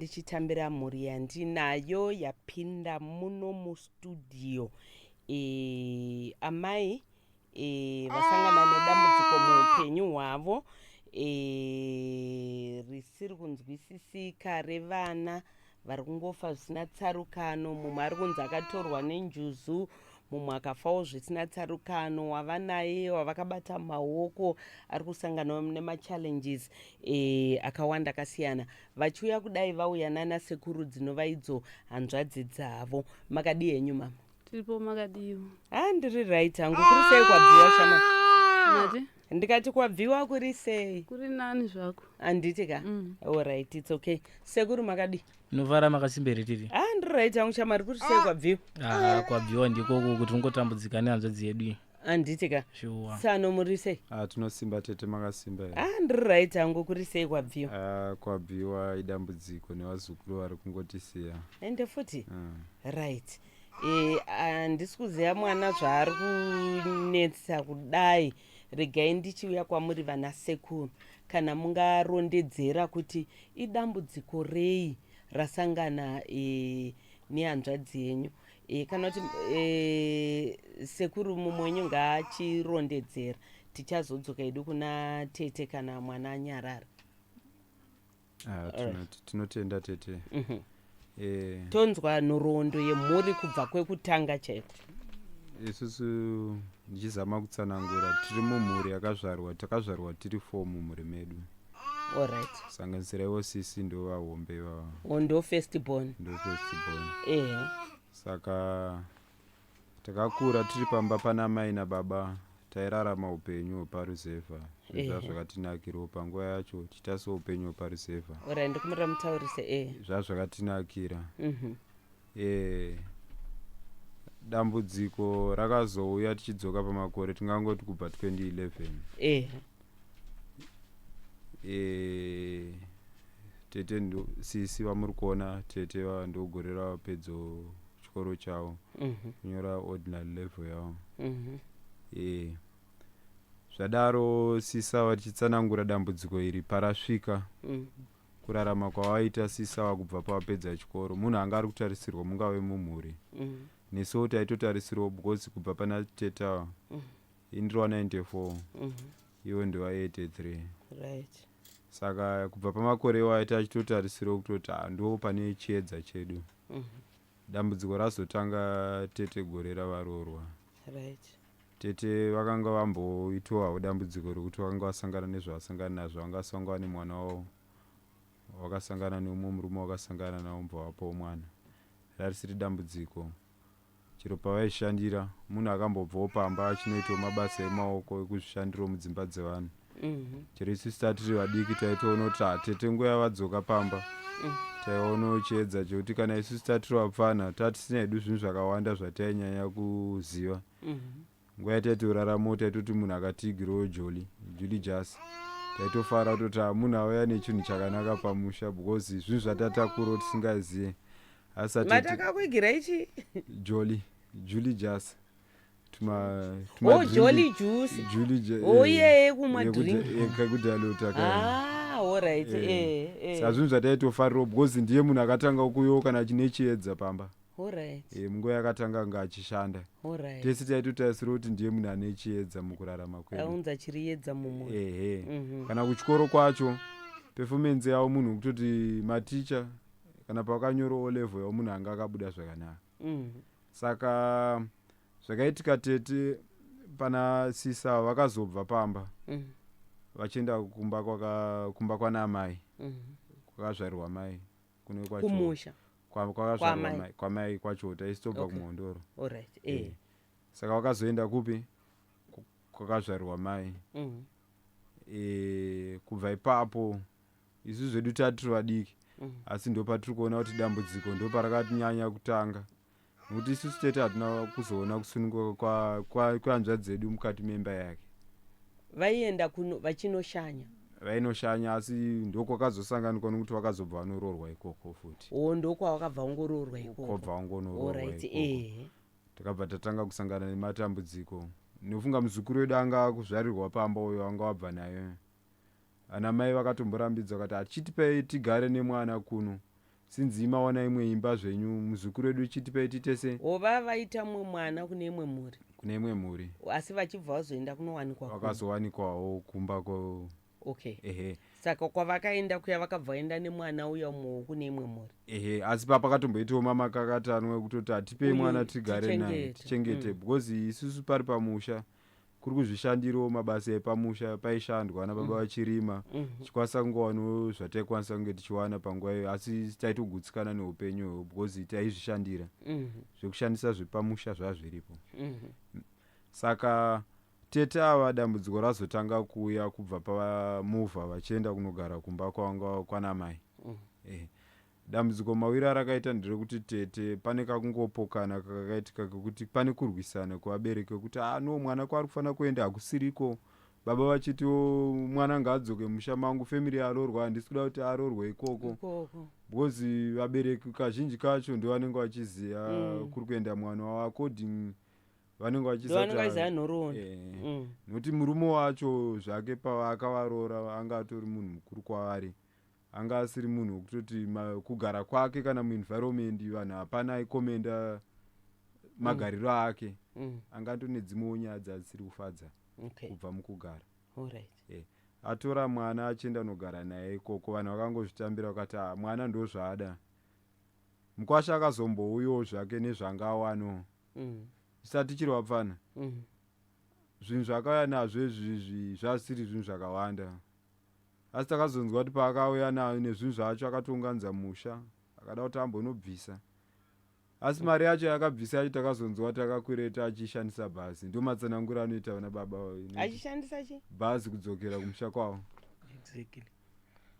Ndichitambira mhuri yandinayo yapinda muno mustudio. E, amai e, vasangana nedambudziko muupenyu hwavo e, risiri kunzwisisika revana vari kungofa zvisina tsarukano. Mumwe ari kunzi akatorwa nenjuzu, mumwe akafawo zvisina tsarukano. Wavanaye wavakabata maoko ari kusangana nemachallenges e, akawanda akasiyana. Vachiuya kudai vauya nana sekuru dzinova idzo hanzvadzi dzavo. Makadii henyu mama? Tiripo, makadiwo? Ha, ndiri right hangu. Kuri sei kwabviwa, shama? Mati? Ndikati kwabviwa kuri sei? Kuri nani zvako. Handiti ka? Mm. Alright, it's okay. Sekuru, makadii? Novara makasimbere tiri. Ha, ndiri right hangu, shamari. Kuri sei kwabviwa? Ah, kwabviwa ndikoko kuti ungotambudzika nehanzvadzi yedu iyi. Handiti ka? Shuwa. Tsano, muri sei? Ah, tinosimba tete, makasimba here? Ha, ndiri right hangu. Kuri sei kwabviwa? Ah, kwabviwa idambudziko nevazukuru vari kungotisiya. Ende futi? Mm. Right, handisi kuziva mwana zvaari kunetsa kudai. Regai ndichiuya kwamuri vana sekuru, kana mungarondedzera kuti idambudziko rei rasangana nehanzvadzi yenyu, kana kuti sekuru mumwe wenyu ngaachirondedzera, tichazodzoka hedu kuna tete kana mwana anyarara. Ah, tinotenda tete. Tonzwa nhoroondo yemhuri kubva kwekutanga chaiko. Isusu ndichizama kutsanangura, tiri mumhuri yakazvarwa, takazvarwa tiri four mumhuri medu, sanganisira ivo sisi, ndo vahombe ivava. O, ndo first born? Ndo first born. Saka takakura tiri pamba pana mai nababa, tairarama upenyu hweparuzevha. Zva zvakatinakirawo panguva yacho, tichitasawo upenyu hweparuzevha. Alright, ndikumira mutaurise. Zvazvakatinakira. Dambudziko rakazouya tichidzoka pamakore, tingangoti kubva 2011. Tete sisi vamuri kuona tete ndogore ravapedzawo chikoro chavo, kunyora ordinary level yavo. Zvadaro sisi ava, tichitsanangura dambudziko iri parasvika, kurarama kwavaita sisi ava kubva pavapedza chikoro, munhu anga ari kutarisirwa mungave mumhuri, nesuwo taitotarisirwawo, because kubva pana tete ava, indiri wa94, ivo ndewa83. Saka kubva pamakore iwayo tachitotarisirawo kutoti, ah, ndo pane chiedza chedu. Dambudziko razotanga tete gore ravaroorwa. Tete vakanga vamboitwawo dambudziko rekuti vakanga vasangana nezvavasangana nazvo, vanga vasangana nemwana wavo, vakasangana neumwe murume, wakasangana navo, mubva vapawo mwana. Rarisiri dambudziko chero pavaishandira, munhu akambobvawo pamba achinoitawo mabasa emaoko ekuzvishandirawo mudzimba dzevanhu. Chero isusu tatiri vadiki taitoona kuti, ha, tete nguva yavadzoka pamba, taionawo chiedza chekuti kana isusu tatiri vapfana tatisina hedu zvinhu zvakawanda zvatainyanya kuziva. Nguva yataitoraramo taitoti munhu akatigirawo jolly jolly juice, taitofara kutoti, ha, munhu auya nechinhu chakanaka pamusha, because zvinhu zvatatakurawo tisingaziye. Asi Matakakuigira ichi? Jolly jolly juice, tuma O, jolly juice. Jolly. Oh, iye yekumwa drink. Kekudalota. Ah, alright. Saka zvinhu zvataitofarirawo because ndiye munhu akatanga kuuyawo kana chine chiedza pamba. Munguva yakatanga anga achishanda, tese taitotarisira kuti ndiye munhu ane chiedza mukurarama kwedu. Aunza chiriedza mumhuri. Ehe. Kana kuchikoro kwacho, performance yavo, munhu wekutoti maticha kana pakanyora O level yavo, munhu anga akabuda zvakanaka. Saka zvakaitika, tete pana sisa vakazobva pamba vachienda kumba kumba kwana amai, kwakazvarirwa mai kune kwacho. Kumusha. Kwakazvarirwa Kwamai. mai, kwamai kwacho, taisitobva kuMhondoro. Saka vakazoenda kupi? Kwakazvarirwa mai. Kubva ipapo isu zvedu tatiri vadiki, asi ndo patiri kuona kuti dambudziko ndo parakatinyanya kutanga, nekuti isusu tete hatina kuzoona kusununguka kwehanzvadzi dzedu mukati memba yake. Vaienda kuno vachinoshanya? Vainoshanya, asi ndokwakazosanganikwa nekuti vakazobva vanoroorwa ikoko futi. O, ndokwavakabva ongoroorwa ikoko. Kwabva vangonoroorwa ikoko. Takabva tatanga kusangana nematambudziko, nofunga muzukuru wedu anga akuzvarirwa pamba uyo anga wabva nayo, ana mai vakatomborambidza vakati, "Hachitipei tigare nemwana kuno." Sinzi mawana imwe imba zvenyu, muzukuru wedu chitipei titese. Hova vaita mumwe mwana kune imwe mhuri? Kune imwe mhuri. Asi vachibva vazoenda kunowanikwa kumba. Vakazowanikwawo kumba ko. Okay. Ehe. Saka kwavakaenda kuya, vakabva vaenda nemwana uya mumwe kune imwe mhuri? Ehe, asi papakatomboitawo mamakakatanwa ekutoti hatipei Uyu mwana tigare naye. Tichengete. Tichengete. Because isusu pari pamusha kuri kuzvishandirawo mabasa epamusha, paishandwa nababa vachirima, tichikwanisa kungowanawo zvataikwanisa kunge tichiwana panguva iyoyo, asi taitogutsikana neupenyu ihwohwo because taizvishandira. Zvekushandisa zvepamusha zvazviripo. Saka tete ava, dambudziko razotanga kuuya kubva pavamuvha vachienda kunogara kumba kwanga kwana mai. Dambudziko mawiri arakaita nderekuti tete pane kakungopokana kakaitika kekuti pane kurwisana kwevabereki kekuti, "Ah, no, mwana kwaari kufanira kuenda hakusiriko." Baba vachitiwo mwana ngaadzoke musha mangu, family arorwa, handisi kuda kuti arorwe ikoko. Ikoko. Because vabereki kazhinji kacho ndo vanenge vachiziva kuri kuenda mwana wavo, according vanenge vachiziva. Ndovanenge vachiziva nhoroondo. Nokuti murume wacho zvake paakavarora anga atori munhu mukuru kwavari, anga asiri munhu wekutoti kugara kwake kana muenvironment vanhu hapana aikomenda magariro ake. Anga atone dzimwewo nyaya dzasiri kufadza kubva mukugara. Atora mwana achienda nogara naye ikoko, vanhu vakangozvitambira vakati, "Ah, mwana ndo zvaada." Mukwasha akazombouyawo zvake nezvanga awanawo. Isati chiri wapfana. Zvinhu zvakauya nazvo izvizvi zvasiri zvinhu zvakawanda, asi takazonzwa kuti paakauya nayo nezvinhu zvacho akatounganidza musha, akada kuti ambonobvisa, asi mari yacho yakabvisa yacho takazonzwa kuti akakwereta achishandisa bhazi. Ndo matsananguro anoita vana baba. Achishandisa chi? Bhazi kudzokera kumusha kwavo. Exactly.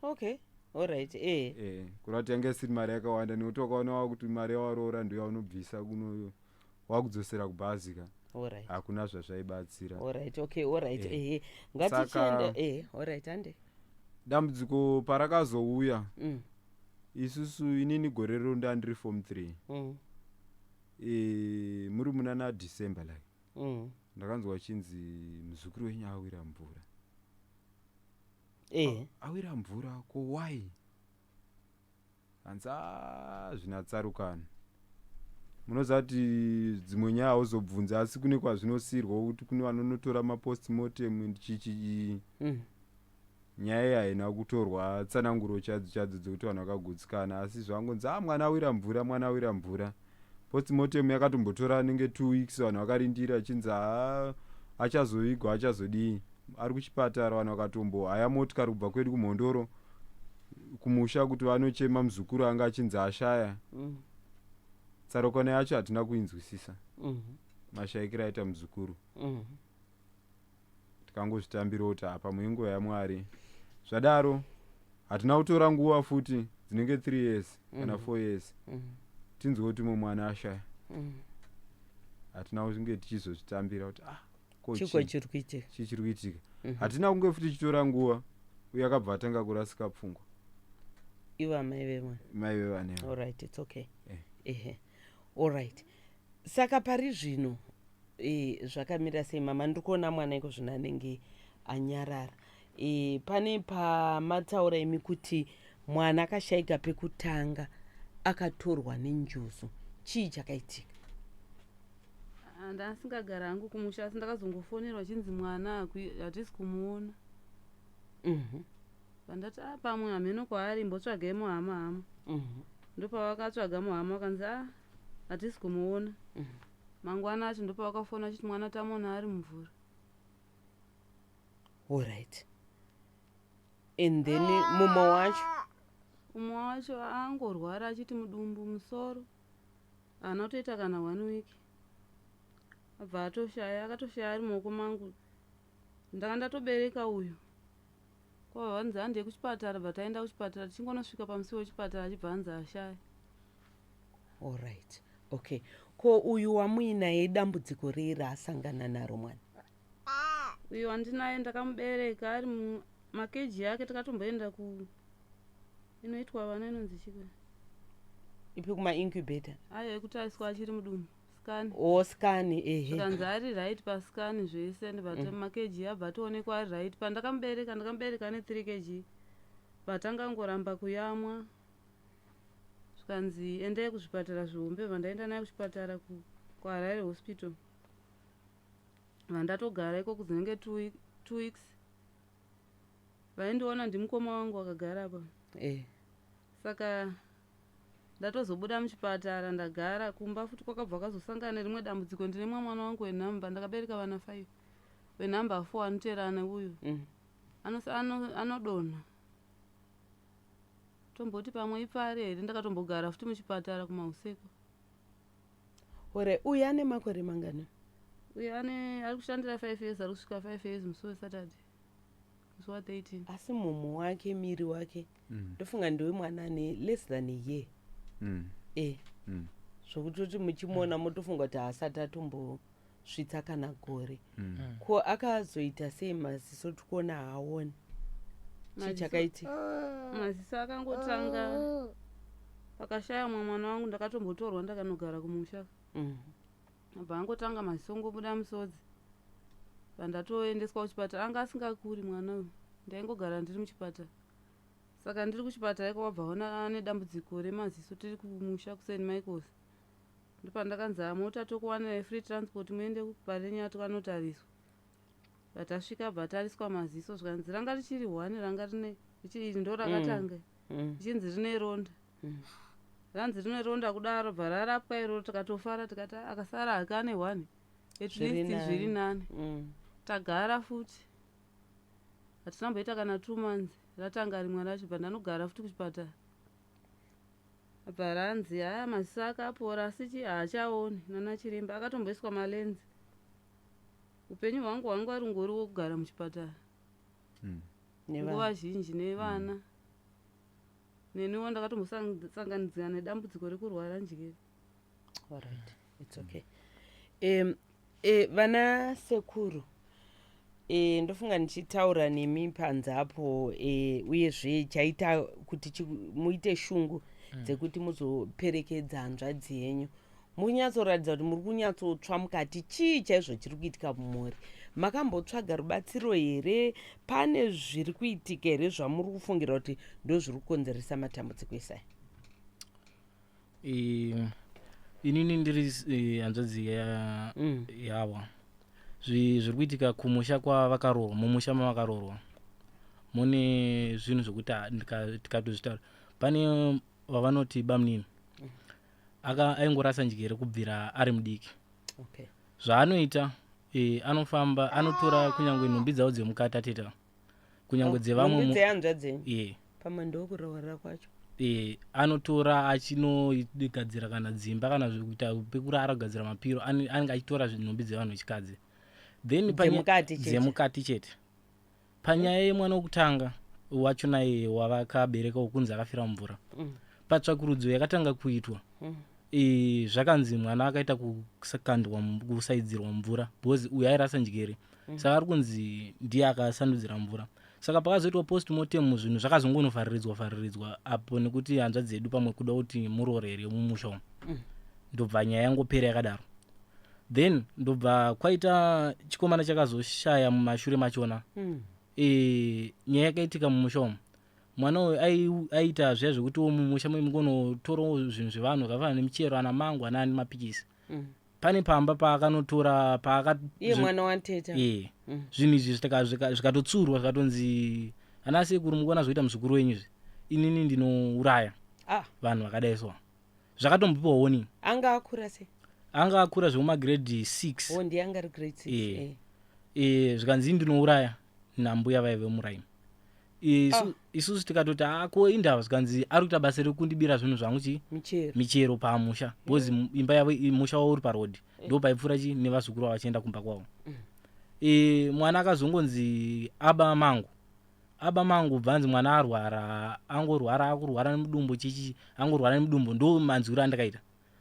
Okay, alright. Kureva kuti yanga isiri mari yakawanda, nekuti wakaona wakuti mari yawaroora ndo yaunobvisa kuno wakudzosera kubhazi ka. Hakuna zvazvaibatsira. Alright, okay, alright. Ehe, ngatichienda. Alright, ande. Dambudziko parakazouya, isusu, inini gore rero ndandiri form 3. Muri muna naDecember like, ndakanzwa chinzi muzukuru wenyu awira mvura. Awira mvura, ko why? Hanzi, "Ah, zvina tsarukano." Munoziva kuti dzimwe nyaya hauzobvunza, asi kune kwazvinosiyirwa kuti kune vanonotora mapostmortem chichi. Nyaya iyi haina kutorwa tsananguro chadzo chadzo dzekuti vanhu vakagutsikana, asi zvangonzi, "A, mwana awira mvura, mwana awira mvura." Postmortem yakatombotora nenge 2 weeks, vanhu vakarindira, chinzi ha, achazovigwa, achazodii, ari kuchipatara. Vanhu vakatombohaya motikari kubva kwedu kuMhondoro kumusha kuti vanochema muzukuru anga achinzi ashaya. Tsarukano yacho hatina kuinzwisisa, mashayikiro aita muzukuru. Tikangozvitambira kuti apa muinguva yaMwari. Zvadaro hatina kutora nguva futi dzinenge 3 years kana 4 years, tinzwe kuti mumwe mwana ashaya. Hatina kunge tichizozvitambira kuti, ah, ko chiko chii? Chiri kuitika? Chii chiri kuitika? Hatina kunge futi tichitora nguva, uye akabva atanga kurasika pfungwa. Ivo amai vemwana? Mai vevaneva. Alright, it's okay. Ehe, alright. Saka pari zvino zvakamira sei, mama? Ndiri kuona mwana iko zvino anenge anyarara. Pane pamataura imi kuti mwana akashayika pekutanga akatorwa nenjuzu. Chii chakaitika? Ndasingagara hangu kumusha, asi ndakazongofonerwa chinzi mwana hatisi kumuona. Pandati, "A, pamwe hameno kwaari, imbotsvagai muhama hama." Ndopavakatsvaga muhama, vakanzi, "A, hatisi kumuona." Mangwana acho ndopavakafona achiti mwana tamuona ari mumvura. Alright, and then mumwe wacho? Umwe wacho angorwara achiti mudumbu, musoro, haana kutoita kana one week, abva atoshaya. Akatoshaya ari mumaoko mangu. Ndanga ndatobereka uyu, kwabva vanzi handei kuchipatara. Bva taenda kuchipatara, tichingonosvika pamusiwo wechipatara achibva anzi ashaya. Alright, okay. Ko uyu wamuinaye, dambudziko rei raasangana naro mwana? Uyu wandinaye ndakamubereka ari mumakeji ake. Takatomboenda ku inoitwa vana inonzi chiko? Ipi, kumaincubator? Ayo ekuti aiswa achiri mudumbu, scan. O, scan, ehe. Zvikanzi ari right pascan zvese, ndibva makeji abva atoonekwa ari right. Pandakamubereka, ndakamubereka ane 3 kg, but angangoramba kuyamwa. Zvikanzi endai kuzvipatara zvihombe. Bva ndaenda naye kuchipatara kuHarare Hospital. Vandatogara ikoko dzinenge 2 weeks. Vaindiona ndimukoma wangu akagara apa. Saka ndatozobuda muchipatara, ndagara kumba futi, kwakabva kwazosangana nerimwe dambudziko. Ndine mumwe mwana wangu wenhamba, ndakabereka vana 5, wenhamba 4 anoteerana uyu. Anodonha. Tomboti pamwe ipfari here. Ndakatombogara futi muchipatara kumauseko. Ore uyu ane makore mangani? Uyu ane, ari kushandira 5 years, ari kusvika 5 years musi weSaturday, musi wa13. Asi mumhu wake, miri wake, ndofunga ndiwe mwana ane less than a year. Zvokutoti muchimuona motofunga kuti haasati atombosvitsa kana gore. Ko akazoita sei maziso tikuona haaoni? Chii chakaitika? Maziso akangotanga pakashaya mumwe mwana wangu. Ndakatombotorwa, ndakanogara kumusha. Abva angotanga maziso ngobuda musodzi, vandatoendeswa kuchipatara. Anga asingakuri mwana uyu, ndaingogara ndiri muchipatara. Saka ndiri kuchipatara iko, wabva ona ane dambudziko remaziso. Tiri kumusha kuSt Michaels, ndopandakanzi mota tokuwanirai free transport, muende kuParirenyatwa anotariswa. Vatasvika, bva tariswa maziso, zvikanzi ranga richiri hwani, ranga rine iri ndo rakatanga richinzi rine ronda. Ranzi rine ronda kudaro, bva rarapwa iroro, tikatofara, tikati, "Ah, akasara hake ane hwani, at Zviri least nani." Zviri nani. Tagara futi, hatinamboita kana 2 months, ratanga rimwe racho. Bva ndanogara futi kuchipatara, bva ranzi haya, maziso akapora, asi chi haachaoni nana chiremba. Akatomboiswa malenzi. Upenyu hwangu hwanga rungori wokugara muchipatara Nevana. nguva zhinji nevana. Neniwo ndakatombosanganidzana nedambudziko rekurwara njere. Alright, it's okay. Vana sekuru, ndofunga ndichitaura nemi panzapo, uyezve chaita kuti muite shungu dzekuti muzoperekedza hanzvadzi yenyu, munyatsoratidza kuti muri kunyatsotsva mukati. Chii chaizvo chiri kuitika mumhuri? Makambotsvaga rubatsiro here? Pane zviri kuitika here zvamuri kufungira kuti ndo zviri kukonzeresa matambudziko esai? Inini ndiri hanzvadzi yava. Zviri kuitika kumusha kwavakaroorwa, mumusha mavakaroorwa mune zvinhu zvokuti tikatozvitaura, pane vavanoti bamunini aingorasa njere kubvira ari mudiki. Zvaanoita, anofamba anotora kunyange nhumbi dzavo dzemukati, ateta, kunyange Oh, dzevamwe nhumbi dzehanzvadzi yenyu? Ye. Pamwe ndokuroora kwacho. Anotora achinogadzira kana dzimba kana zvekuita pekurara, kugadzira mapiro. Anenge achitora nhumbi dzevanhu vechikadzi, then Dzemukati chete. Dzemukati chete. Panyaya yemwana wokutanga wacho naye wavakabereka, wokunzi akafira mumvura, patsvakurudzo yakatanga kuitwa, zvakanzi mwana akaita kusakandwa kusaidzirwa mvura, because uyu airasa njere. Saka ari kunzi ndiye akasandudzira mvura. Saka pakazoitwa postmortem, zvinhu zvakazongonovhariridzwa vhariridzwa apo nekuti hanzvadzi dzedu pamwe kuda kuti muroore mumusha umu. Ndobva nyaya yangopera yakadaro. Then ndobva kwaita chikomana chakazoshaya mumashure machona. Nyaya yakaitika mumusha umu, mwana uyu aiita zviya zvekutiwo mumusha mugonotorawo zvinhu zvevanhu zvakafanana nemichero, ana mango, ana ani, mapikisi. Pane pamba paakanotora paaka Iye mwana wateta? Ee. Zvinhu izvi zvikatotsurwa, zvikatonzi, "Ana sekuru, mukuona zvoita muzukuru wenyu izvi, inini ndinouraya Ah. vanhu vakadai." So zvakatombopiwa warning. Anga akura sei? Anga akura zvekumagrade 6. O, ndiye anga ari grade 6? Eh. Zvikanzi ndinouraya nambuya vaive muraini. Isusu tikatoti, "Ako indava?" Zvikanzi ari kuita basa rekundibira zvinhu zvangu, chi Michero. Michero pamusha, because imba yavo, musha wavo uri parodhi, ndo paipfuura chi nevazukuru vavo vachienda kumba kwavo. Mwana akazongonzi aba mango, aba mango, bvanzi mwana arwara, angorwara, akurwara nemudumbu, chichi, angorwara nemudumbu. Ndo manzwiro andakaita.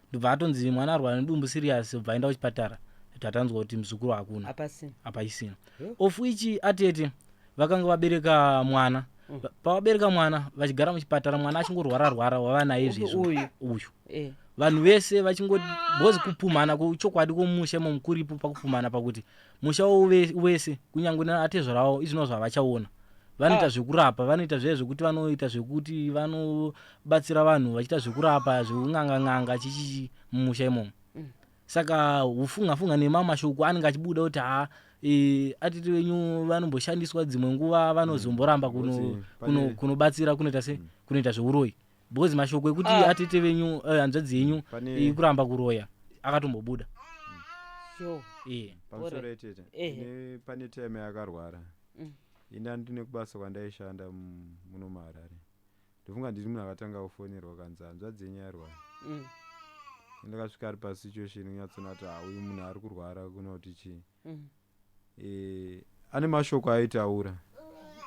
Ndobva atonzi mwana arwara nedumbu serious, bva aenda kuchipatara, tatanzwa kuti muzukuru hakuna. Hapasina. Hapaisina. Yo. Of which atete vakanga vabereka mwana. Pavabereka mwana, vachigara muchipatara, mwana achingorwara rwara, wava naye izvezvo. Uyu. Uyu. Vanhu vese vachingo, because kupumhana kuchokwadi kwomusha imomo kuripo, pakupumhana pakuti musha wese, kunyange neatezvara wavo, izvino zvavachaona. Vanoita Ah. zvekurapa, vanoita zviya zvekuti vanoita zvekuti vanobatsira vanhu vachiita zvekurapa, zvekun'anga-n'anga, chichichi mumusha imomo. Saka ufunga funga nemamwe mashoko anenge achibuda kuti ha, atete venyu vanomboshandiswa dzimwe nguva, vanozomboramba Ngozi, pane- kunobatsira kunoita se kunoita zveuroyi, because mashoko ekuti atete venyu, hanzvadzi yenyu Pane kuramba kuroya akatombobuda. Yo. Pamusoro Alright. etete. Ehe. Pane time yakarwara. Ini andine kubasa kwandaishanda muno muHarare. Ndofunga ndiri munhu akatanga kufonerwa kanzi hanzvadzi yenyu yarwara. Ndakasvika ari pasituation kunyatsona kuti ha, uyu munhu ari kurwara kuna kuti chii. Ane mashoko aitaura.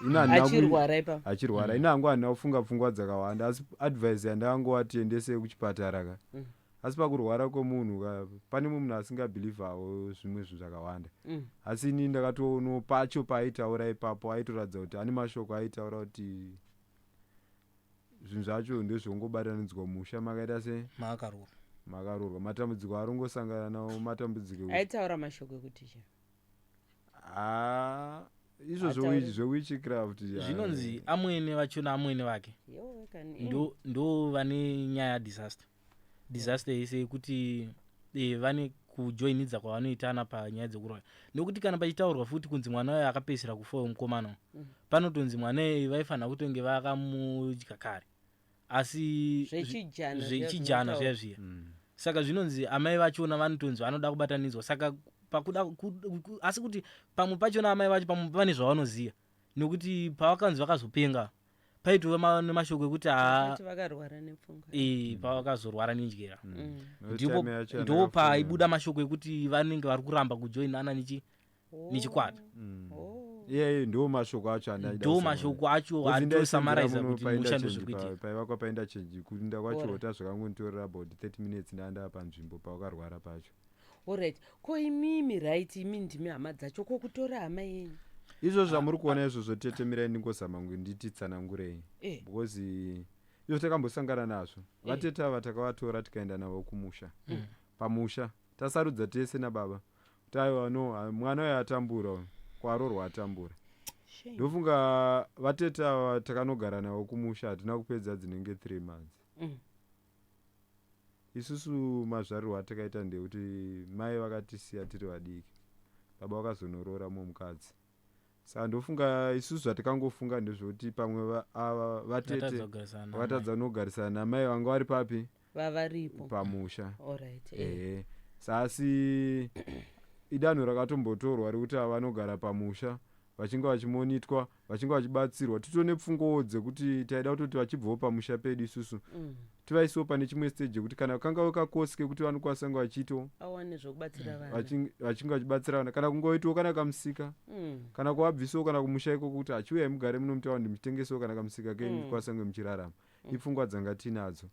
Ini handina Achirwara ipapo? Achirwara. Ini hangu handina kufunga pfungwa dzakawanda, asi advice yandakangova, tiendesei kuchipatara ka. Asi pakurwara kwemunhu ka, pane mumwe munhu asingabhilivhawo zvimwe zvinhu zvakawanda. Asi ini ndakatoonawo pacho paaitaura ipapo, aitoratidza kuti ane mashoko aitaura kuti zvinhu zvacho ndezvongobatanidzwa musha makaita se Maakarura. Makarurwa, matambudziko ari ungosangana nawo matambudziko Aitaura mashoko ekuti chii? Ah, izvo Ataure. zvewitchcraft. Zvinonzi amwene vachona, amwene vake, Yowe kani. ndo vane nyaya disaster yese yekuti vane kujoinidza kwavanoitana panyaya dzekuroya, nekuti kana pachitaurwa futi kunzi mwana uyo akapedzisira kufa wemukomana, panotonzi mwana uyu vaifanira kutonge vakamudya kare, asi Zvechijana zviya. zvechijana zviya zviya. Saka zvinonzi amai vachona vanotonzi vanoda kubatanidzwa, saka pakuda asi kuti pamwe pachona amai vacho pamwe pane zvavanoziva, nekuti pavakanzi vakazopenga paitova nemashoko ekuti haa. Vakati vakarwara nepfungwa. Pavakazorwara nenjera, Time yacho ndo yandakafonera. paibuda mashoko ekuti vanenge vari kuramba kujoinana nechikwata. Oh. Iye ndo mashoko acho andaida Ndo kusangana. mashoko acho Because atosamaraiza ndaisenzera muno kuti musha painterchange ndozviri kuitika. Paivakwa painterchange, kuinda kwacho Alright. hota zvakangonditorera about 30 minutes, ndaanda panzvimbo pawakarwara pacho. Alright, ko imimi, right, imi ndimi hama dzacho, ko kutora hama yenyu? Izvo zvamuri kuona izvozvo, tetemirai ndingozama nditi tsanangurei. Because izvo takambosangana nazvo. Vatete ava takavatora tikaenda navo kumusha. Pamusha tasarudza tese nababa kuti aiwa, no, mwana uyo atambura, uyu kwarorwa atambura. Shame. Ndofunga vatete ava takanogara navo kumusha, hatina kupedza dzinenge 3 months. Isusu mazvarirwo atakaita ndekuti mai vakatisiya tiri vadiki, baba vakazonorora mumwe mukadzi. Saka ndofunga isusu zvatikangofunga ndezvekuti pamwe ava vatete Vatadza kugarisana namai. vakatadza kunogarisana namai vanga vari papi? Vavaripo. Pamusha. Alright. Ehe, sasi idanho rakatombotorwa rekuti ava vanogara pamusha vachinge vachimonitwa, vachinge vachibatsirwa. Titone pfungwawo dzekuti taida kutoti vachibvawo pamusha pedu isusu, tivaisewo pane chimwe stage yekuti kana kangave kakosi kekuti vanokwanisa kunge vachiitawo Awane zvokubatsira vana. vachinge vachibatsira vana, kana kungoitawo kana kamusika, kana kuvabvisawo kana kumusha ikoko kuti achiuyai mugare muno mutaundi muchitengesawo kana kamusika kenyu, mukwanisa kunge muchirarama. Ipfungwa dzanga tinadzo,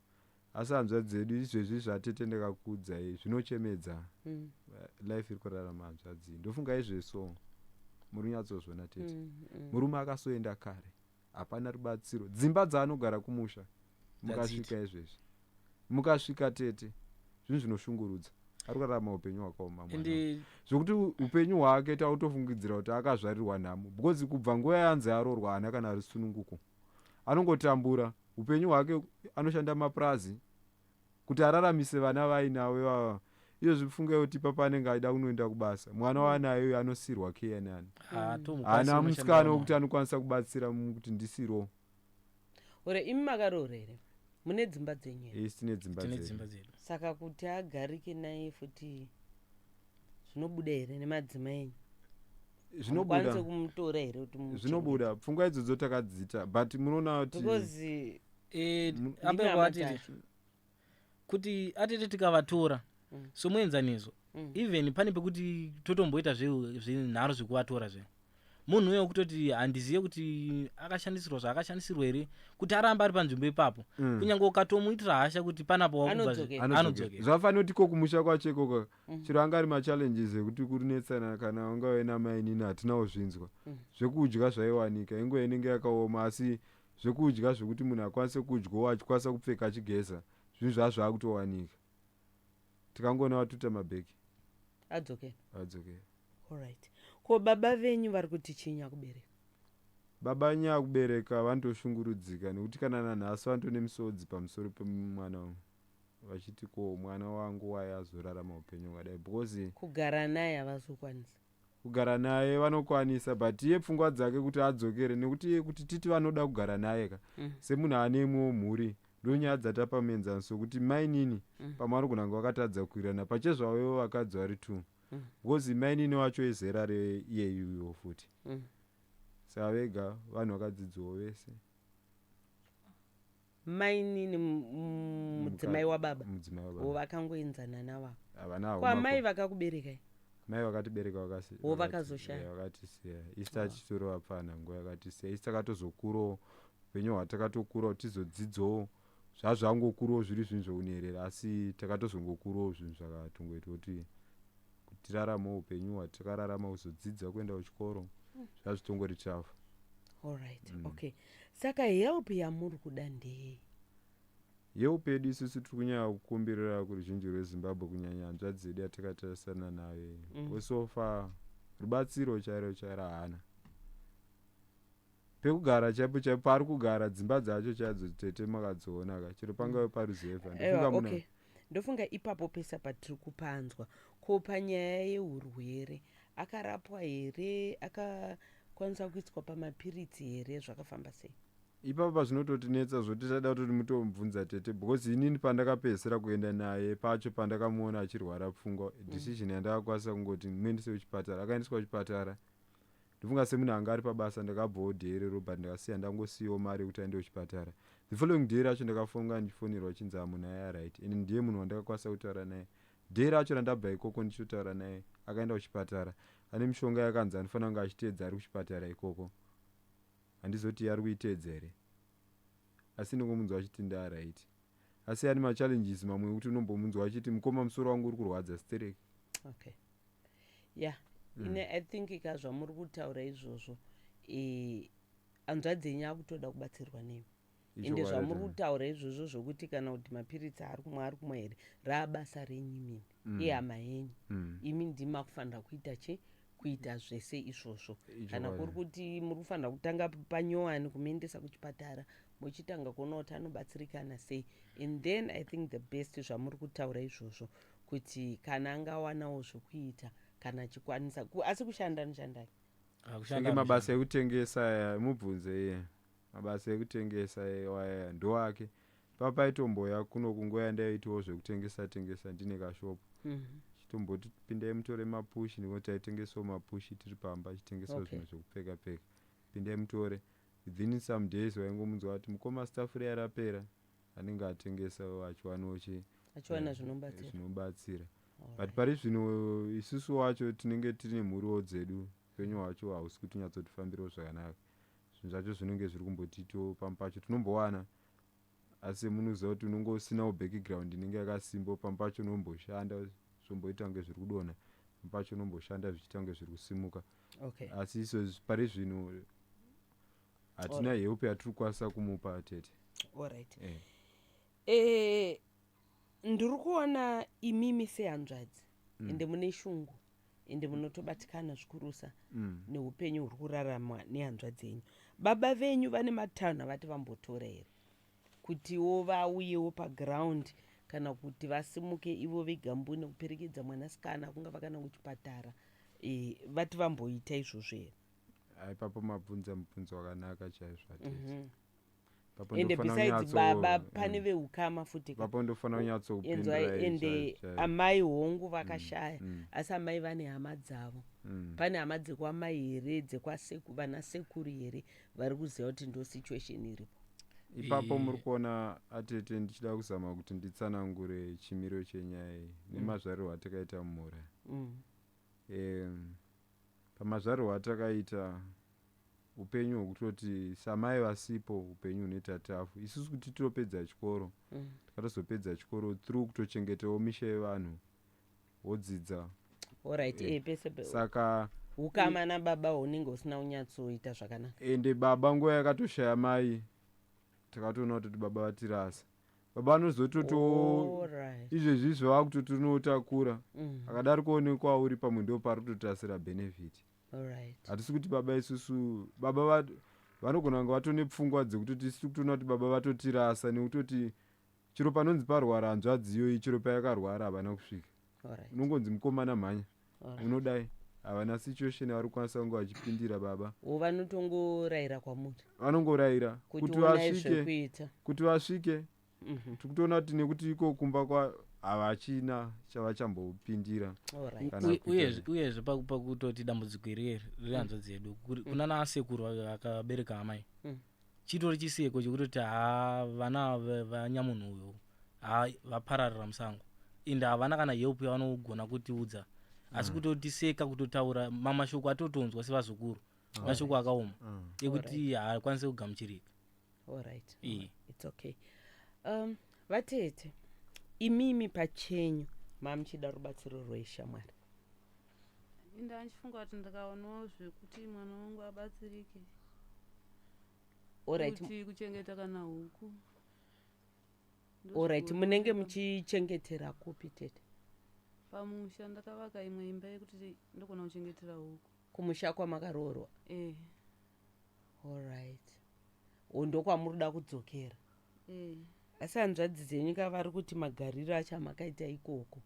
asi hanzvadzi dzedu izvezvi zvatete ndakakuudzai zvinochemedza. Life iri kurarama hanzvadzi, ndofunga izveso muri kunyatsozviona, tete. Murume akasoenda kare, hapana rubatsiro. Dzimba dzaanogara kumusha, mukasvika izvezvi, mukasvika tete, zvinhu zvinoshungurudza. Ari kurarama upenyu hwakaoma mwana. Ende Zvokuti upenyu hwake tautofungidzira kuti akazvarirwa nhamo, because kubva nguva yanzi arorwa haana kana rusununguko, anongotambura upenyu hwake. Anoshanda mapurazi kuti araramise vana vainavo ivava. Izvozvi fungai kuti papa anenge aida kunoenda kubasa, mwana waanayo uyo anosirwa kenani? Haana musikana wekuti anokwanisa kubatsira kuti ndisiro. Ore, imi makaroora here? Mune dzimba dzenyu here? Isi tine dzimba Tine dzedu. dzimba dzedu. Saka kuti agarike naye futi zvinobuda here nemadzimai enyu? Zvinobuda. Hamukwanisi kumutora here kuti mumuchengete? Zvinobuda, pfungwa idzodzo takadziita, but munoona kuti Because ndimi Ape hama kwatete dzacho. kuti atete tikavatora, somuenzaniso, even pane pekuti totomboita zvenharo zvekuvatora zve munhu uyo kutoti handizive kuti akashandisirwa zvaakashandisirwa here kuti arambe ari panzvimbo ipapo. Kunyange ukatomuitira hasha kuti panapo wakubva Anodzokera. anodzokera. Zvafanira kuti ko kumusha kwacho ikoko, chero anga ari machallenges ekuti kunetsana kana ungave namainini, hatinawo zvinzwa. Zvekudya zvaiwanika, inguva inenge yakaoma, asi zvekudya zvekuti munhu akwanise kudyawo, achikwanisa kupfeka, achigeza, zvinhu zvazvaakutowanika. Tikangoona vatuta mabheki, Adzokera. adzokera. Alright, ko baba venyu vari kuti chinya kubereka? Baba nyakubereka vanotoshungurudzika nekuti kana nanhasi vanotone misodzi pamusoro pemwana vachiti ko mwana wangu wai azorarama upenyu hwakadai because Kugara naye havazokwanisa. Kugara naye vanokwanisa, but iye pfungwa dzake kuti adzokere nekuti iye kuti titi vanoda kugara naye ka semunhu ane imwewo mhuri. Ndonyaya dzatapa muenzaniso wekuti mainini pamwe vanogona kunge vakatadza kuwirirana pachezvavo vakadzi vari two because mainini wacho izera reiyeyuwo futi. Saka vega vanhu vakadzidzawo vese. Mainini mudzimai wababa? Mudzimai Wo wababa. Vakangoenzana navavo? Havana. Kwamai vakakuberekai? Mai vakatibereka Wo vakazoshaya? Vakatisiya isi tachitori vapfana nguva yakatisiya. Isi takatozokurawo upenyu hwatakatokurawo tizodzidzawo zvazvangokurawo zviri zvinhu zvounerera, asi takatozongokurawo zvinhu zvakatongoita kuti tiraramewo upenyu hwatakararama, kuzodzidza, kuenda kuchikoro, zvazvitongori tafu. Allright. Okay, saka help yamuri kuda ndeyei? Help yedu isusu tiri kunyanya kukumbirira kuruzhinji rweZimbabwe, kunyanya hanzvadzi dzedu yatakatarisana nayo. So far rubatsiro chairo chairo haana. Pekugara chaipo chaipo paari kugara, dzimba dzacho chaidzo tete makadziona ka, chero pangave paruzevha. Ewa, Ndofunga muna okay, ndofunga ipapo pesa patiri kupanzwa. Ko panyaya yeurwere, akarapwa here? Akakwanisa kuiswa pamapiritsi here? Zvakafamba sei? Ipapo pazvinototinetsa zvoti tada kutoti mutomubvunza tete, because inini pandakapedzisira kuenda naye pacho pandakamuona achirwara pfungwa, decision yandakakwanisa kungoti muendese kuchipatara. Akaendeswa kuchipatara. Ndofunga semunhu anga ari pabasa, ndakabvawo day rero, but ndakasiya ndangosiyawo mari yekuti aende kuchipatara. The following day racho ndakafonga ndichifonерwa chinzi munhu aya right, and ndiye munhu wandakakwanisa kutaura naye day racho randabva ikoko ndichitotaura naye. Akaenda kuchipatara, ane mishonga yakanzi anofanira kunge achiteedza ari kuchipatara ikoko. Handizoti ari kuiteedza here, asi ndingomunzwa achiti ndaaright, asi ane machallenges mamwe ekuti unombomunzwa achiti, "Mukoma, musoro wangu uri kurwadza stereki." Okay, yeah. Ine I think ka zvamuri kutaura izvozvo, hanzvadzi yenyu akutoda kubatsirwa nemi. Ende zvamuri kutaura izvozvo zvokuti kana kuti mapiritsi ari kumwa, ari kumwa here, raabasa renyu imini. Ihama yenyu. Imi ndimi makufanira kuita chi kuita zvese izvozvo. Kana kuri kuti muri kufanira kutanga panyowani kumuendesa kuchipatara, muchitanga kuona kuti anobatsirikana sei, and then I think the best zvamuri kutaura izvozvo kuti kana angawanawo zvokuita kana achikwanisa asi kushanda anoshandai? Senge mabasa ekutengesa aya, mubvunze iye, mabasa ekutengesa aya ndoake. Papaitomboya kuno kunguva yandaitawo zvekutengesa tengesa ndine kashopu, chitomboti pindai mutore mapushi, nekuti taitengesawo mapushi tiri pamba, chitengesawo zvinhu zvekupfeka pfeka, pindai mutore. Within some days waingomunzwa kuti, "Mukoma, stuff riya rapera." Anenge atengesa achiwanawo chi Achiwana zvinobatsira. Zvinobatsira. But pari zvino isusu wacho tinenge tine mhuriwo dzedu, upenyu hwacho hausi kuti nyatsotifambirawo zvakanaka. Zvinhu zvacho zvinenge zviri kumbotiitiwo pamwe pacho tinombowana, asi munoziva kuti unonge usinawo background inenge yakasimba. Pamwe pacho unomboshanda zvomboita kunge zviri kudonha, pamwe pacho unomboshanda zvichiita kunge zviri kusimuka. Asi izvozvi pari zvino hatina help yatiri kukwanisa kumupa tete. Allright. Eh. Ndiri kuona imimi sehanzvadzi ende mune shungu, ende munotobatikana zvikurusa neupenyu huri kuraramwa nehanzvadzi yenyu. Baba venyu vane matanho avati vambotora here kutiwo vauyewo paground, kana kuti vasimuke ivo vega mbune kuperekedza mwanasikana, kungava kana kuchipatara? Vati vamboita izvozvo here? Ipapo mabvunza mubvunzo wakanaka chaizvo atete. Ipapo Ende ndofanira besides baba, pane veukama futi ka. Ipapo ndofanira Enzwai, kunyatsokupindurai. Ende amai hongu vakashaya, asi amai vane hama dzavo. Pane hama dzekwamai here, vana sekuru here vari kuziva kuti ndo situation iripo? Ipapo muri kuona atete, ndichida kuzama kuti nditsanangure chimiro chenyaya iyi nemazvarirwo atakaita mumhuri. Pamazvarirwo atakaita, upenyu hwekutoti samai vasipo, upenyu hunoita tafu. Isusu kuti titopedza chikoro, takatozopedza chikoro through kutochengetawo misha yevanhu, wodzidza. Alright. Pese Saka ukama nababa hunenge husina kunyatsoita zvakanaka. Ende baba nguva yakatoshaya mai, takatoona kutoti baba vatirasa. Baba vanozototiwo izvezvi zvava kutoti unotakura akadari kuonekwa uri pamwe ndo pari kutotasira benefit. Hatisi kuti baba isusu baba Vanogona kunge vatone pfungwa dzekutoti isu kutoona kuti baba vatotirasa, nekutoti chero panonzi parwara hanzvadzi iyoyi, chero payakarwara havana kusvika. Unongonzi mukomana mhanya, unodai havana situation yavari kukwanisa kunge vachipindira baba. O, vanotongorayira kwamuri? Vanongorayira kuti kuti onai vasvike, zvekuita. Kuti vasvike. Tikutoona kuti nekuti iko kumba kwa havachina chavachambopindira. Kana Uyezve pakutoti dambudziko iri rehanzvadzi yedu kuna naasekuru vakabereka amai, chitori chiseko chekutoti ha, vana vanyamunhu uyu ha vapararira musango, ende havana kana help yavanogona kutiudza, asi kutotiseka, kutotaura mamashoko atotonzwa sevazukuru, mashoko akaoma ekuti haakwanisi kugamuchirika. Alright. Iye. It's okay. Vatete, imimi pachenyu mamuchida rubatsiro rweishamwari? Inda ndichifunga kuti ndikaonawo zvekuti mwana wangu abatsirike, kuti kuchengeta kana huku. Alright. Ndozvigona. Munenge muchichengetera kupi, tete? Pamusha, ndakavaka imwe imba yekuti ndogona kuchengetera huku. Kumusha kwamakaroorwa? E. Alright, o, ndokwamuri kuda kudzokera? E. Asi hanzvadzi dzenyu ka vari kuti magariro acho amakaita ikoko,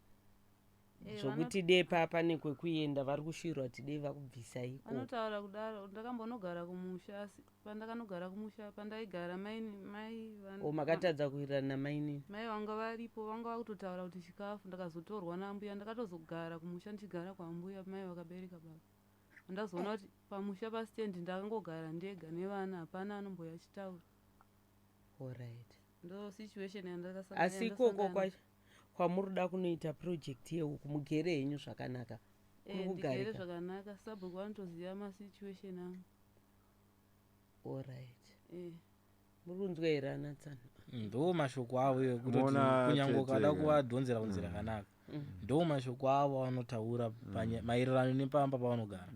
Eh, zvokuti dei paa pane kwekuenda, vari kushuvira kuti dei vakubvisa ikoko. Vanotaura kudaro. Ndakambonogara kumusha, asi pandakanogara kumusha pandaigara mai mai O, makatadza kuwirirana namainini? Mai vanga varipo, vanga vakutotaura kuti chikafu. Ndakazotorwa nambuya, ndakatozogara kumusha ndichigara kwambuya, mai vakabereka baba. Ndazoona kuti pamusha pasitendi ndakangogara ndega nevana, hapana anomboya achitaura. Alright. Ndo situation yandakasangana. Asi ikoko kwacho kwamuri kuda kunoita project yehuku, mugere henyu zvakanaka? Kuri Ndigere kugarika? zvakanaka. Sabhuku vanotoziva masituation angu. Alright. Muri kunzwa here, anatsana? Ndo mashoko avo ekutoti Muona kunyange ukada tete. kuvadhonzera kunzira yakanaka, ndo mashoko avo avanotaura maererano nepamba pavanogara,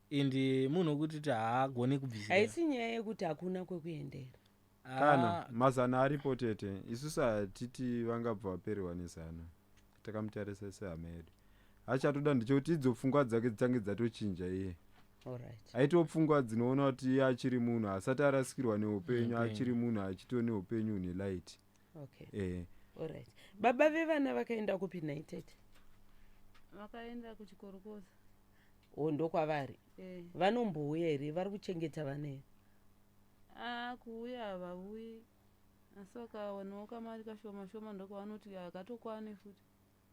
ende munhu wekuti ti haagoni kubvisira. Haisi nyaya yekuti hakuna kwekuendera? Kana mazano aripo, tete, isusu hatiti vangabva vapererwa nezano. Takamutarisa sehama yedu. Achatoda ndechekuti idzo pfungwa dzake dzitange dzatochinja iye, aitewo pfungwa dzinoona kuti iye achiri munhu asati arasikirwa neupenyu, Neupenyu. achiri munhu achito neupenyu hune light. Okay. Eh. Alright. Baba vevana vakaenda kupi nhai, tete? Vakaenda kuchikorokoza. O, ndokwavari? Eh. Vanombouya here? Vari kuchengeta vana here? A, kuuya havauyi, asi vakawanawo kamari kashoma shoma ndokwavanoti hakatokwane futi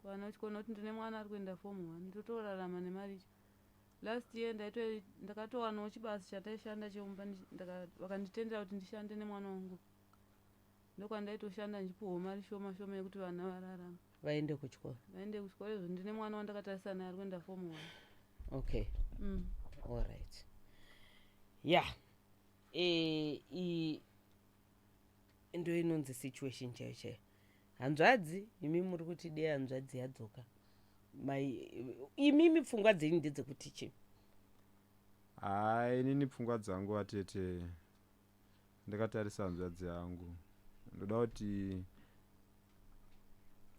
kwana uchikona kuti ndine mwana ari kuenda form one, ndotorarama nemari icho. Last year ndakatowanawo chibasa chataishanda cheumba, vakanditendera kuti ndishande nemwana wangu, ndokwandaitoshanda ndichipuhwawo mari shoma shoma yekuti vana vararama. Vaende kuchikoro. Vaende kuchikoro. Izvo ndine mwana wandakatarisa naye ari kuenda form one. Okay. Alright, ya, ndo inonzi situation chaiyo chaiyo. Hanzvadzi, imi muri kuti dei hanzvadzi yadzoka. Mai, imimi pfungwa dzenyu ndedzekuti chii? Hai, inini pfungwa dzangu, atete, ndakatarisa hanzvadzi yangu, ndoda kuti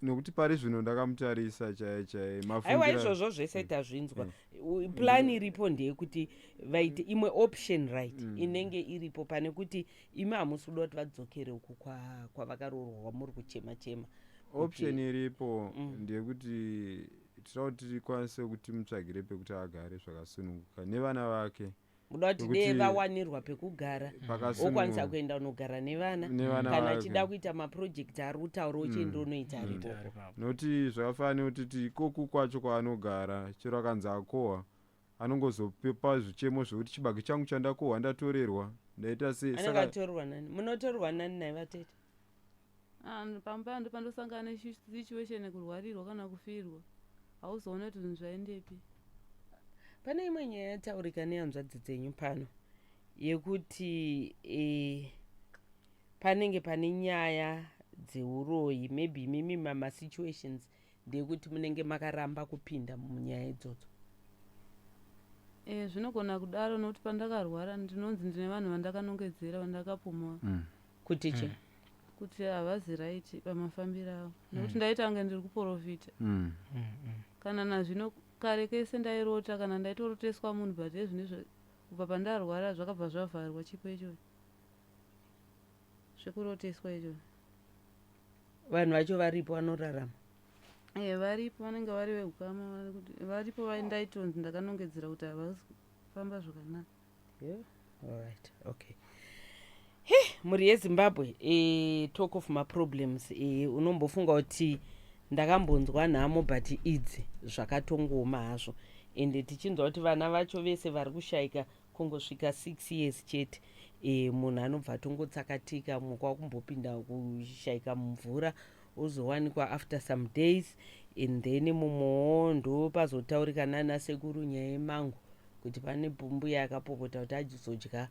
nokuti pari zvino ndakamutarisa chaiye chaiye. Aiwa, izvozvo zvese tazvinzwa. Plan iripo ndeyekuti vaite imwe option, right? Inenge iripo pane kuti imi hamusi kuda kuti vadzokere uku kwavakaroorwa, kwamuri kuchema chema. Option iripo ndeyekuti tinoda kuti tikwanise kuti mutsvagire pekuti agare zvakasununguka nevana vake. Muda kuti dee vawanirwa pekugara, Pakasununguka. okwanisa kuenda unogara nevana, Nevana kana vake. achida kuita maprojects ari kutaura, ochienda unoita ari ikoko. Nokuti zvakafanana nekuti ti ikoku kwacho kwaanogara, chero akanzi akohwa, anongozopepa zvichemo zvekuti chibage changu chandakohwa ndatorerwa, ndaita sei. Anenge Saka atorwa nani? Munotorwa nani nai, vatete? Ah, pamba ndo pandosangana nesituation yekurwarirwa kana kufirwa, hauzoona kuti zvinhu zvaendepi. Pane imwe nyaya yataurika nehanzvadzi dzenyu pano yekuti panenge pane nyaya dzeuroyi. Maybe imimi mamasituations ndeyekuti munenge makaramba kupinda munyaya idzodzo. E, zvinogona kudaro, nokuti pandakarwara ndinonzi ndine vanhu vandakanongedzera, vandakapumwa. Kuti chi? Kuti havazi right pamafambiro avo, nekuti ndaita kunge ndiri kuprofita. Kana nazvino, kare kese ndairota, kana ndaitoroteswa munhu, but ezvinezvo Kubva pandarwara zvakabva zvavharwa chipo ichocho zvekuroteswa ichocho. Vanhu vacho varipo vanorarama? E, varipo, vanenge vari veukama vari kuti varipo ndaitonzi ndakanongedzera kuti havasi kufamba zvakanaka. Yeah. Alright, okay. He, mhuri yeZimbabwe, talk of maproblems, unombofunga kuti ndakambonzwa nhamo, but idzi zvakatongooma hazvo. Ende tichinzwa kuti vana vacho vese vari kushayika kungosvika 6 years chete, munhu anobva atongotsakatika, mumwe kwakumbopinda kushayika mumvura, ozowanikwa after some days, and then mumwewo ndo pazotaurika nana sekuru nyaya yemango, kuti pane mbuya akapopota kuti achizodya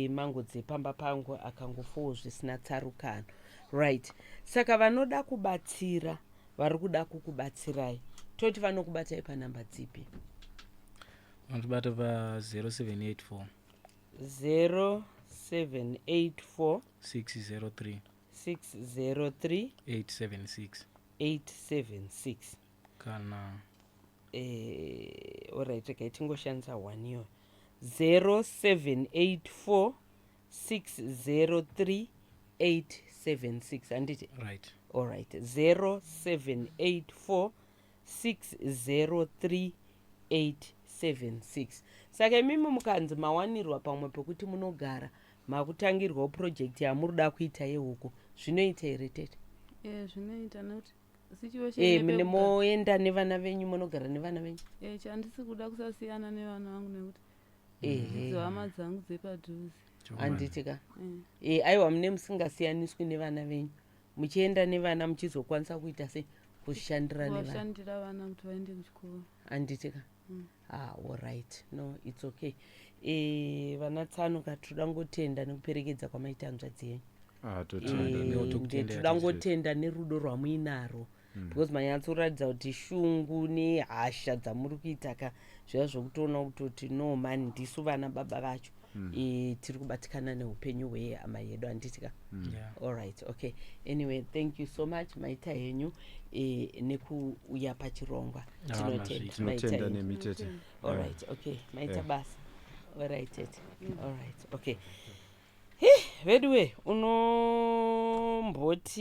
mango dzepamba pangu, akangofawo zvisina tsarukano. Right, saka vanoda kubatsira, vari kuda kukubatsirai, toti vanokubatai panhamba dzipi? Vanotibata pa0784 0784 603 603 876. 876. Kana Alright, regai tingoshandisa one iyoyo, 0784 603 876, handiti? Right. Alright, 0784 603 876. Saka imimi mukanzi mawanirwa pamwe pekuti munogara, makutangirwawo project yamuri kuda kuita yehuku, zvinoita here, tete? E, zvinoita nekuti situation Mune moenda nevana venyu, munogara nevana venyu? E, chandisi kuda kusasiyana nevana vangu nekuti idzo hama dzangu dzepadhuze. Handiti ka? E. Aiwa, mune musingasiyaniswi nevana venyu, muchienda nevana, muchizokwanisa kuita sei, kushandira nevana. Kuvashandira vana kuti vaende kuchikoro. Handiti ka? Ah, alright, no, it's okay. Vana tsano ka, toda ngotenda nekuperekedza kwamaita hanzvadzi yenyu. Ah, totenda. Tokutenda. Toda ngotenda nerudo rwamuinarwo, because manyatsoratidza kuti shungu nehasha dzamuri kuita ka, zviya zvokutoona kutoti no man, ndisu vana baba vacho, tiri kubatikana neupenyu hwehama yedu, handiti ka? Yeah. Alright, okay, anyway, thank you so much, maita henyu nekuuya pachirongwa. Ah, Tinotenda. mazvita. Maita Tinotenda henyu. nemi, tete. Alright, okay, maita basa. Alright, tete. Alright, okay. He, veduwe, unomboti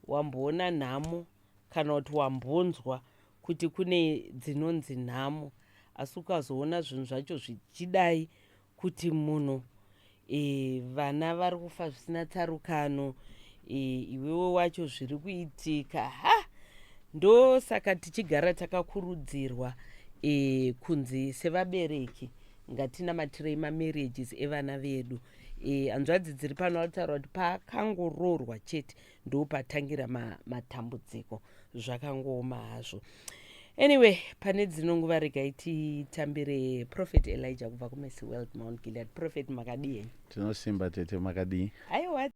wamboona nhamo kana kuti wambonzwa kuti kune dzinonzi nhamo, asi ukazoona zvinhu zvacho zvichidai, kuti munhu vana vari kufa zvisina tsarukano, iwewe wacho zviri kuitika, ha, ndosaka tichigara takakurudzirwa kunzi sevabereki ngatinamatirei mamarriages evana vedu. Hanzvadzi dziri pano vataura kuti paakangoroorwa chete ndo patangira matambudziko. Zvakangooma hazvo. Anyway, pane dzino nguva regai titambire Prophet Elijah kubva kuMercy World, Mount Gilead. Prophet, makadii henyu? Tinosimba, tete, makadii? Aiwa.